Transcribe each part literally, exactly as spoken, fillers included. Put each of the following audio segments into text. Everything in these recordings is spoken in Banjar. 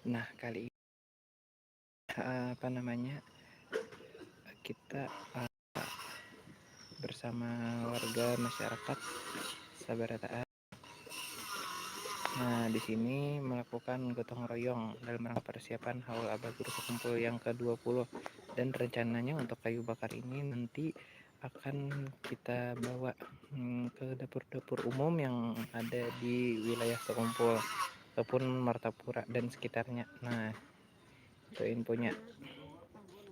Nah, kali ini, eh, apa namanya, kita, eh, bersama warga masyarakat sabarataan. Nah, di sini melakukan gotong royong dalam rangka persiapan Haul Abah Guru Sekumpul yang kedua puluh, dan rencananya untuk kayu bakar ini nanti akan kita bawa, hmm, ke dapur-dapur umum yang ada di wilayah Sekumpul ataupun Martapura dan sekitarnya. Nah, itu infonya.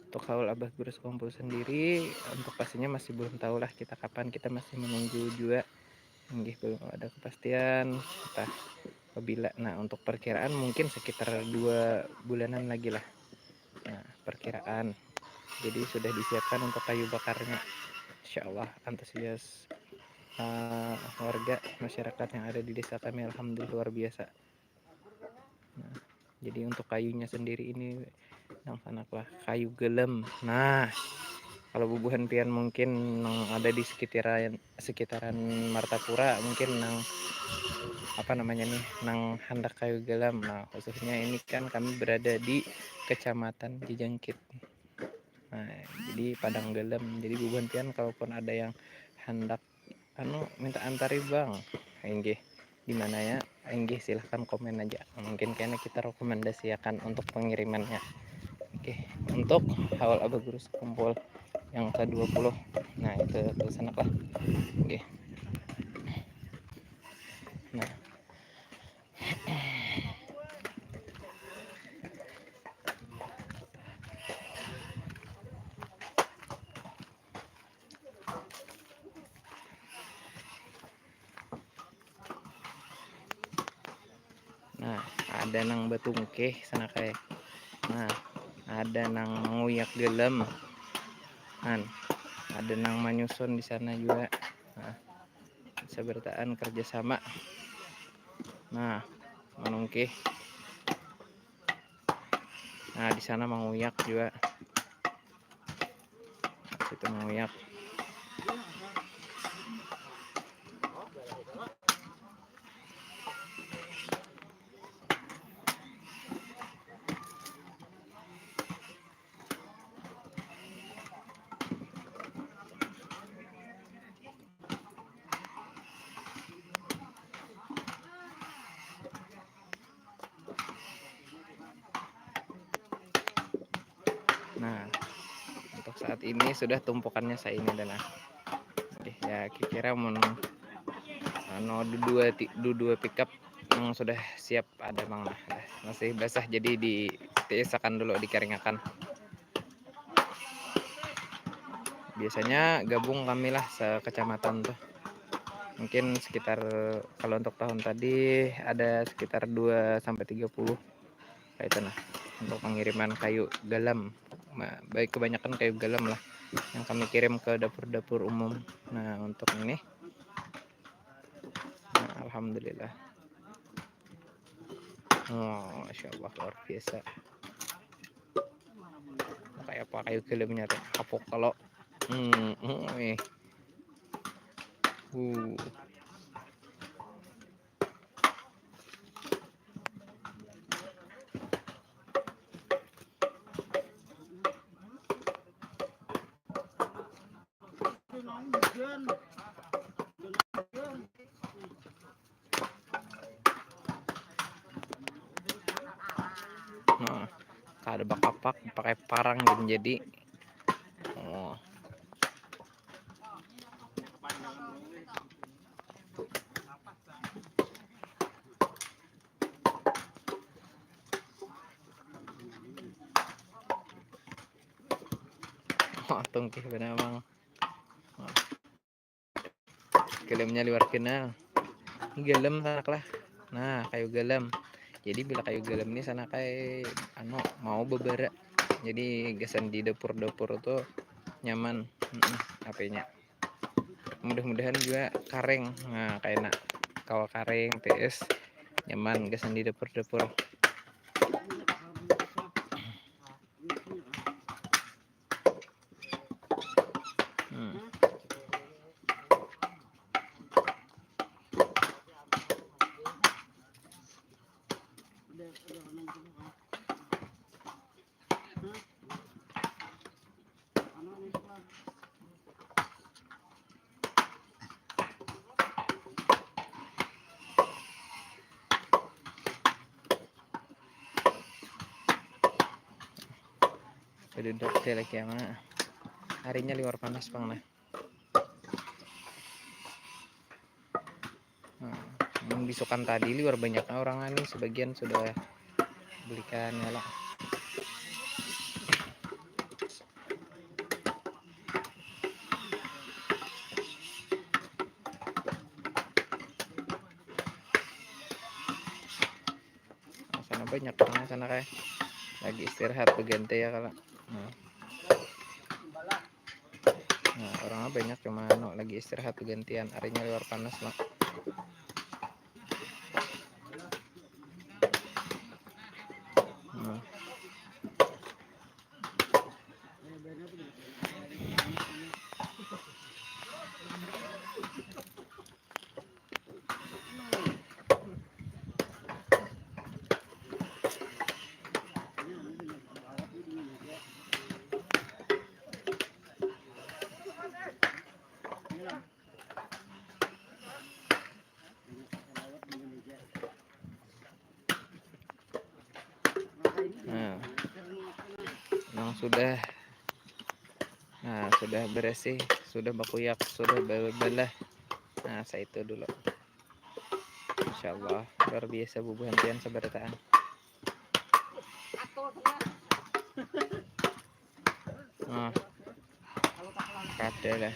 Untuk Haul Abah Guru Sekumpul sendiri, untuk pastinya masih belum tahu lah kita kapan, kita masih menunggu juga. Inggih, belum ada kepastian entah apabila. Nah, untuk perkiraan mungkin sekitar dua bulanan lagi lah. Nah, perkiraan. Jadi sudah disiapkan untuk kayu bakarnya. Insya Allah antusias, eh, warga masyarakat yang ada di desa kami, alhamdulillah, luar biasa. Nah, jadi untuk kayunya sendiri ini nang sanak lah, kayu gelem. Nah, kalau bubuhan pian mungkin nang ada di sekitaran, sekitaran Martapura, mungkin nang, apa namanya nih, nang handak kayu gelem. Nah, khususnya ini kan kami berada di Kecamatan Jejangkit. Nah, jadi padang gelem. Jadi bubuhan pian kalaupun ada yang handak, anu, minta antari, Bang. Inggih. Di mana ya? Inggih, silahkan komen aja. Mungkin kena kita rekomendasiakan untuk pengirimannya. Oke, untuk Haul Abah Guru Sekumpul yang kedua puluh. Nah, itu, itu sanak lah. Oke. Nah. Nah, ada nang batungkih sanak ai. Nah, ada nang manguyak gelem. Nah, ada nang manyusun di sana juga. Nah, sabarataan kerjasama. Nah, manungkih. Nah, di sana manguyak juga. Situ manguyak. Nah, untuk saat ini sudah tumpukannya saini dah nah. Oke, ya, kira-kira mun, anu, dua ti-, dua pickup yang sudah siap ada, Bang, nah. Masih basah, jadi ditiisakan dulu, dikaringakan. Biasanya gabung kami lah sekecamatan tuh. Mungkin sekitar, kalau untuk tahun tadi ada sekitar dua sampai tiga puluh. Kayak itu nah. Untuk pengiriman kayu galam. Nah, baik, kebanyakan kayu galam lah yang kami kirim ke dapur-dapur umum. Nah, untuk ini. Nah, alhamdulillah. Oh, masya Allah, luar biasa. Kayak apa kayu galamnya tuh? Kapok kalau. Hmm, hmm, eh. Uh. Nah, kada bakapak, pakai parang gin jadi. Oh. Oh, tungkih banar, Bang. Galamnya liwar kenal. Ini galam sanak lah. Nah, kayu galam. Jadi bila kayu galam ini sanak ai, anu, mau babara. Jadi gasan di dapur-dapur tuh nyaman. Mm-mm, apanya. Mudah-mudahan juga karing. Nah, kayak nak kawa karing, tiis, nyaman gasan di dapur-dapur. Hmm. Beduduk teh lagi ama. Harinya liwar panas pang nah. Nah, mun bisukan tadi liwar banyaknya orang anu, sebagian sudah belikan ya lah. Nah, sana banyak orang sana kayak lagi istirahat berganti ya kalau. Nah. Nah, orangnya banyak cuma anu lagi istirahat gantian, harinya liwar panas lah. Nah. Nah, nang sudah, nah, sudah bersih, sudah bakuyak, sudah bebelah. Nah, saya itu dulu. Insya Allah luar biasa bubuhan pian sabarataan. Nah, kada lah.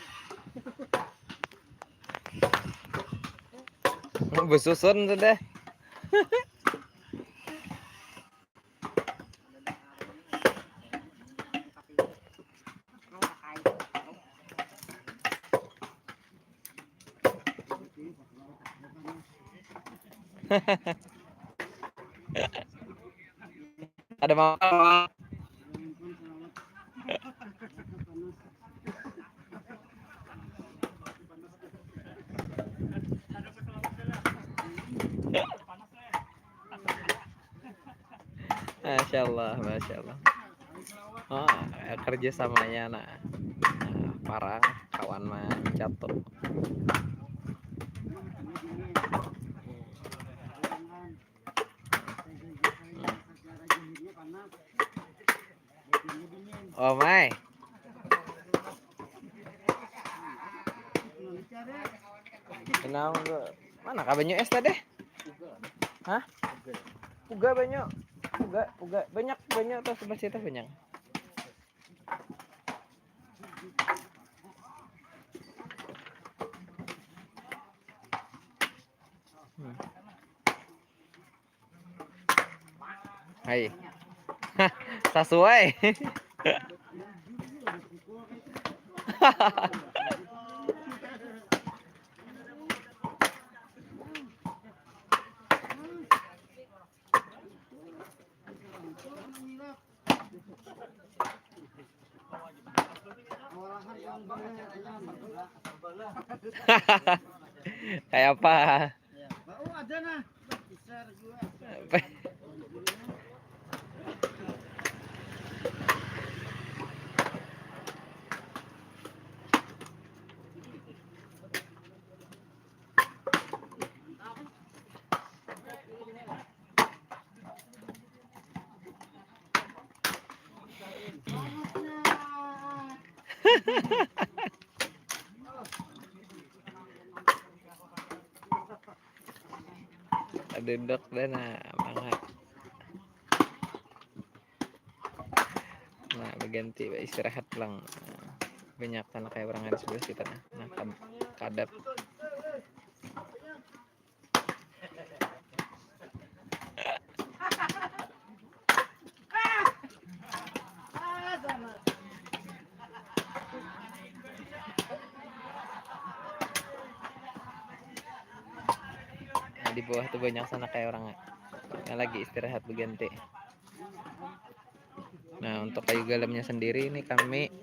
Besusun sudah. Ada mama. Masya Allah, Masya Allah. Oh, kerjasamanya nah, nah, parang kawan mah catur. Oh my. Kenapa? Mana kah banyu es tadi? Hah? Puga banyu. Puga, puga. Banyak banyu tuh sebelah situ banyak. Hmm. Hai. Sasuai. Kayak apa? Duduk dah nah, mangga. Nah, berganti, istirahat pulang. Nah, banyak tanah kayak orang ada sebelah kita nah. Nah, kad-, kadap. Nah, di bawah tuh banyak sana kayak orang yang lagi istirahat berganti. Nah, untuk kayu galamnya sendiri ini kami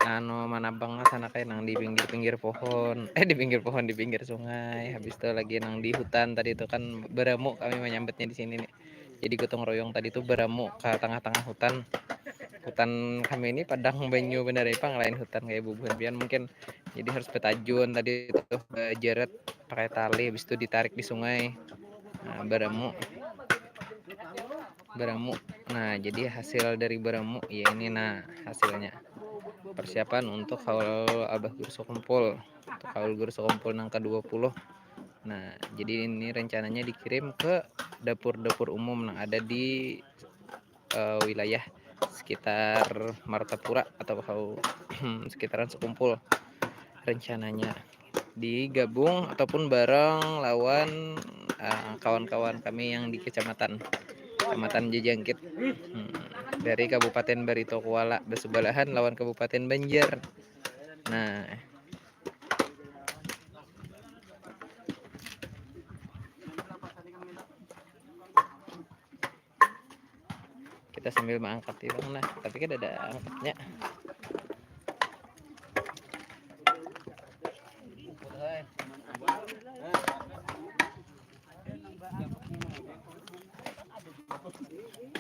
anu manabang sana kayak nang di pinggir-pinggir pohon, eh di pinggir pohon, di pinggir sungai. Habis itu lagi nang di hutan tadi itu kan beramu kami menyambutnya di sini nih. Jadi gotong royong tadi tuh beramu ke tengah-tengah hutan. hutan kami ini padang banyu bener ya pang, lain hutan kayak bubuhan pian mungkin. Jadi harus betajun tadi tuh, bejaret pakai tali, habis itu ditarik di sungai. Nah, baramu. Baramu. Nah, jadi hasil dari baramu ya ini, nah, hasilnya. Persiapan untuk haul Abah Guru Sekumpul. Untuk haul Guru Sekumpul nang kedua puluh. Nah, jadi ini rencananya dikirim ke dapur-dapur umum yang ada di eh, wilayah sekitar Martapura atau hau- sekitaran Sekumpul, rencananya digabung ataupun bareng lawan eh, kawan-kawan kami yang di kecamatan Kecamatan Jejangkit. Hmm, dari Kabupaten Barito Kuala, bersebelahan lawan Kabupaten Banjar. Nah, kita sambil mengangkat itu, nah, tapi kan ada angkatnya.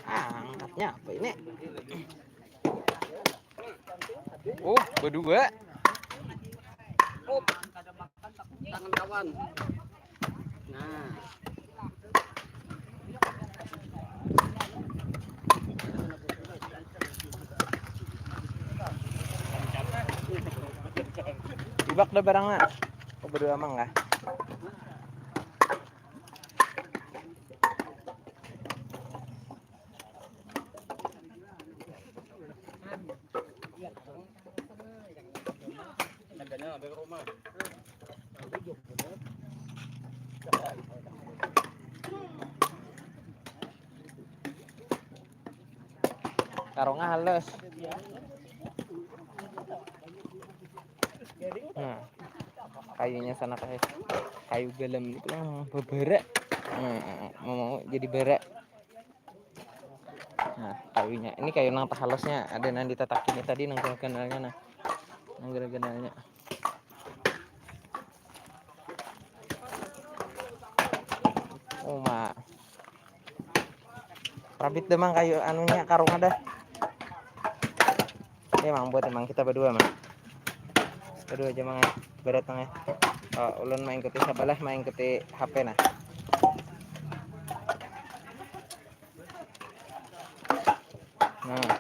Ah, angkatnya apa ini? Oh, berdua. Tangan kawan. Nah. Ibak dah barangnya. Oh, berdua emang kah? Karungnya halus. Nah, kayunya sana kayak kayu galam itu yang bebera. Nah, mau, mau jadi bara. Nah, kayunya. Ini kayu nang tahalusnya. Ada nang ditataki ini tadi nang ganalnya nah. Nang ganalnya. Uma. Rabit demang kayu anunya karung ada. Ini emang buat emang kita berdua mah. Berdua aja mang ya. Berat mang ya. Oh, ulun mengikuti sebelah mengikuti H P nah. Nah.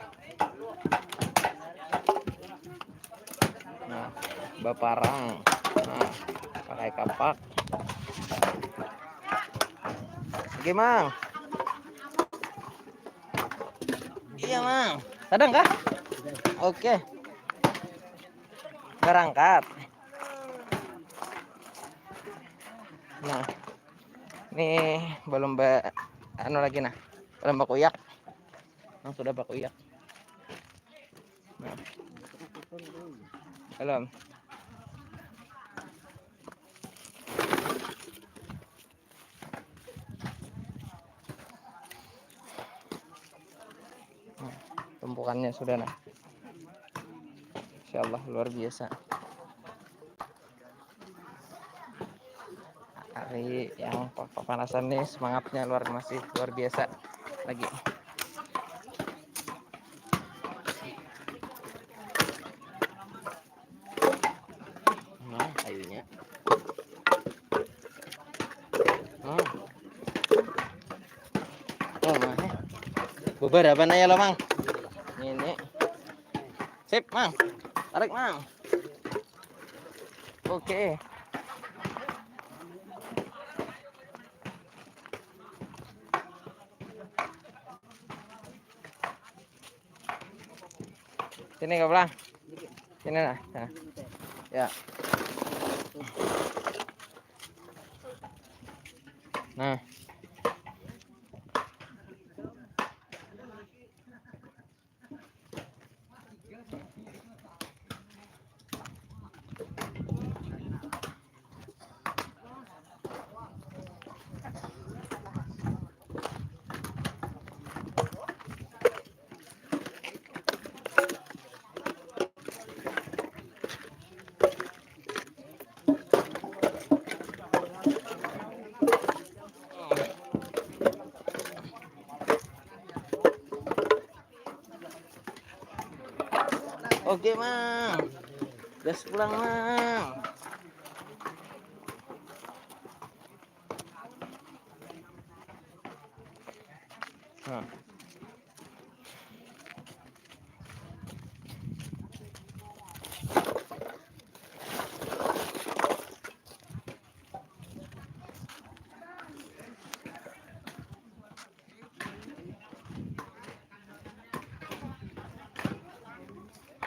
Nah, baparang. Nah, pakai kapak. Oke, Mang. Iya, Mang. Sadang kah? Oke. Berangkat. Nah, ini belum ba anu lagi nah. Belum bakuyak. Yang sudah bakuyak. Nah. Belum. Nah, tumpukannya sudah nah. Insya Allah luar biasa. Hari yang kepanasan nih semangatnya luar masih luar biasa lagi. Nah, kayunya. Hmm. Oh, mah. Beberapa naya lo, Mang. Ini. Sip, Mang. Tarik, Mang. Oke. Sini kau pulang. Sini nah. Nah. Ya. Nah. Oke, Mang. Gas pulang, Mang. Nah.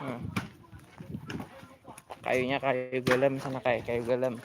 Hmm. Kayunya kayu galem sana, kayu, kayu galem.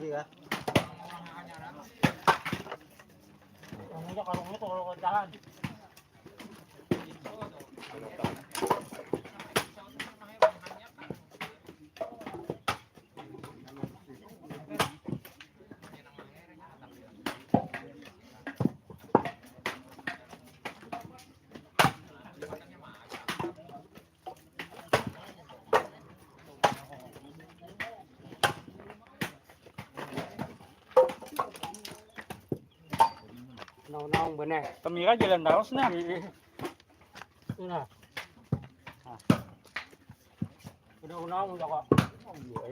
Iya. Yang punya karungnya tuh kalau jalan. Naung-naung benar. Kemira jalan terus nah. Nah. Udah unang udah kok.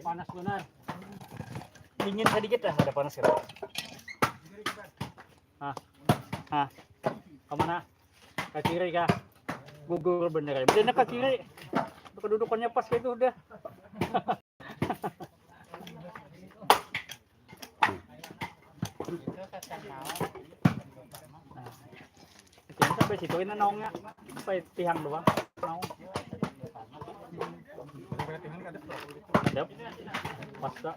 Panas benar. Dingin sedikit lah, ada panas ya. Hah. Hah. Kemana? Ke kiri kah? Gugur bener ya. Bener ke kiri. Kedudukannya pas gitu udah. Nah, sampai situ ini naungnya. Sampai tihang doang. Naung. Kadep. Pas tak.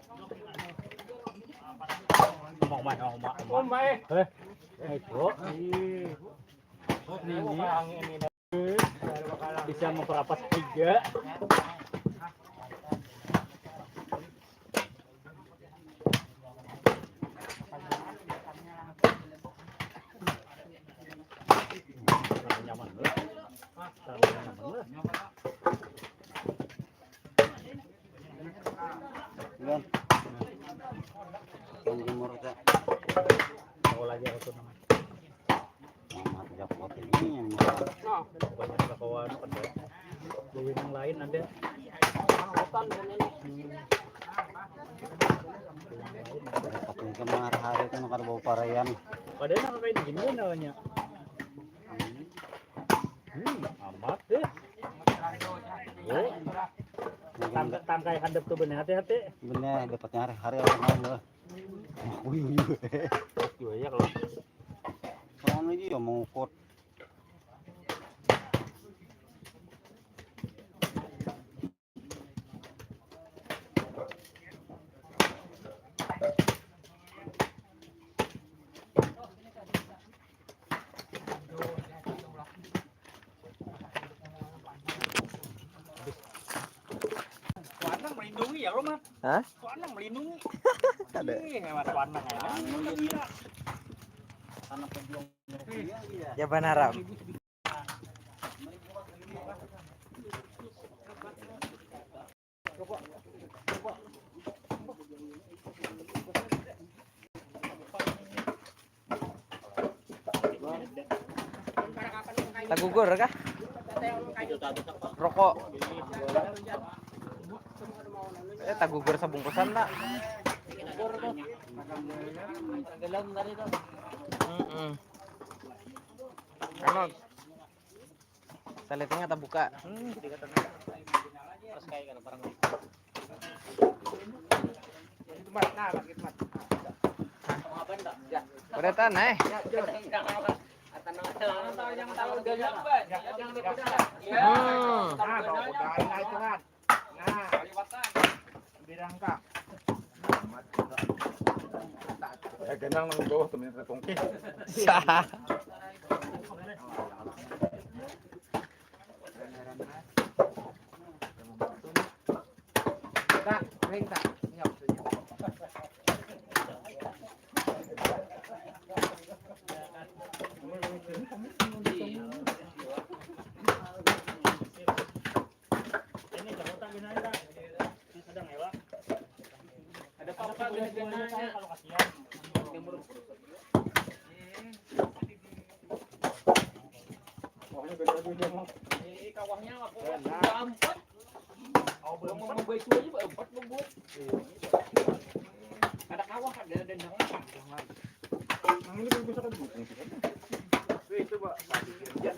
Mau main, mau main, mau main. Eh, itu. Ini. Bisa memperapas tiga. Nyaman banget. Nyaman banget. Belum. Yang timur teh. Mau lagi aku tuh namanya. Mama tidak kuat ini yang banyak kawan ada. Dewi yang lain ada. Tapi kemar hari itu nukar bau paraian. Padahal nang kayak gini namanya. Hmm, amat deh. Oh. Tangka-, tangkai hadap tuh bener hati-hati. Bener, dapatnya hari-hari orang lain loh. Wih, wih, wih. Juga ya kalau. Soalnya aja ya mau ukut. Wanang melindungi ya, Roman? Hah? Wanang melindungi. Ada. Ih, Mas Wanang ya. Anu, iya. Anak pejuang. Ya, banaram. Tagugur kah? Rokok. Eh, tagugur sabungkusan tak? Mm-mm. Anu, Talitingnya tabuka. Hmm. Terus kayak kana barang. Itu mat, nah, lagi itu mat. Ya. Udah tan, eh. Ya, Jun. Jangan tahu, jangan tahu, jangan tahu. Ya, ya, jangan tahu. Hmm. Nah, tahu udah, nah, itu mat. Nah, birang kak. Ya, ganang nang bawah temen tertongki. Sah. Tak, ring tak. Nyap, nyap. Ini jamu tak guna tak? Ada apa-apa guna-gunanya. Kalau kasihan. Wahnya beda dunia mah. Ini kawahnya apa? Empat. Oh, belum mau baik aja empat belum buat. Ada kawah, ada dendang. Nah, ini belum bisa kan dukung sih. Wih, coba. Ya.